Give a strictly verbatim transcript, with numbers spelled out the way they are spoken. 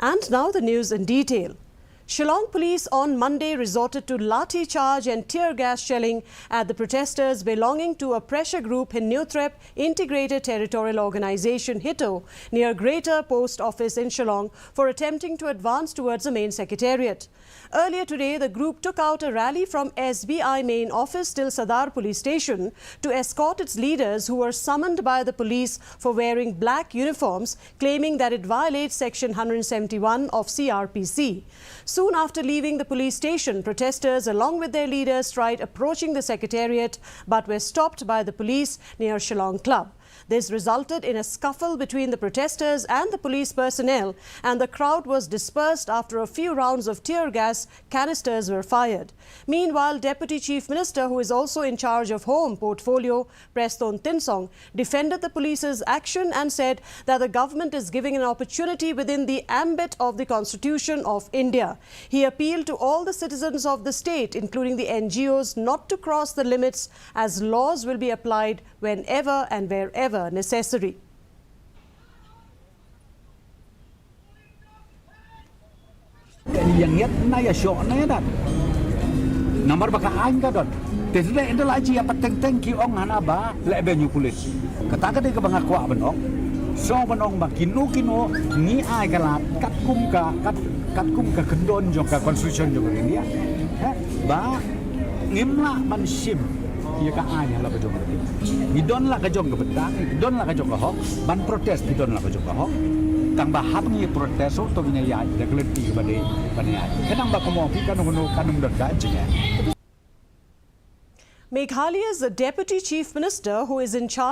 And now the news in detail. Shillong police on Monday resorted to lathi charge and tear gas shelling at the protesters belonging to a pressure group in Newtrep Integrated Territorial Organization HITO near Greater Post Office in Shillong for attempting to advance towards the main secretariat. Earlier today, the group took out a rally from S B I main office till Sadar police station to escort its leaders who were summoned by the police for wearing black uniforms, claiming that it violates section one hundred seventy-one of C R P C. Soon after leaving the police station, protesters along with their leaders tried approaching the secretariat but were stopped by the police near Shillong Club. This resulted in a scuffle between the protesters and the police personnel, and the crowd was dispersed after a few rounds of tear gas canisters were fired. Meanwhile, Deputy Chief Minister, who is also in charge of Home portfolio, Prestone Tynsong, defended the police's action and said that the government is giving an opportunity within the ambit of the Constitution of India. He appealed to all the citizens of the state, including the N G Os, not to cross the limits, as laws will be applied whenever and wherever necessary. Ïa ngiat na ïa shoh na ïa dat. Namar ba ka aiñ ka don. Te sdei ynda la ji ïa pat teng teng ki ong hana ba leh be ñu pulit. Kata ka dei kaba nga kwah ban ong. Sngewbha ban ong ba kino kino ngi ai ka lad katkum ka kat katkum ka kyndon jong ka constitution jong ka India. Ba ngim lah ban shim ïa ka aiñ ha la ka jong ka bynta. Ngi don la ka jong ka bynta, ngi don la ka jong ka hok, ban protest ngi don la ka jong ka hok. Tang ba hap ngi protest to ngi ïa da ka lynti ba dei ban ïa. Khnang ba kumno phi kan kumno kan don ka jingeh. Meghalaya's Deputy Chief Minister, who is in charge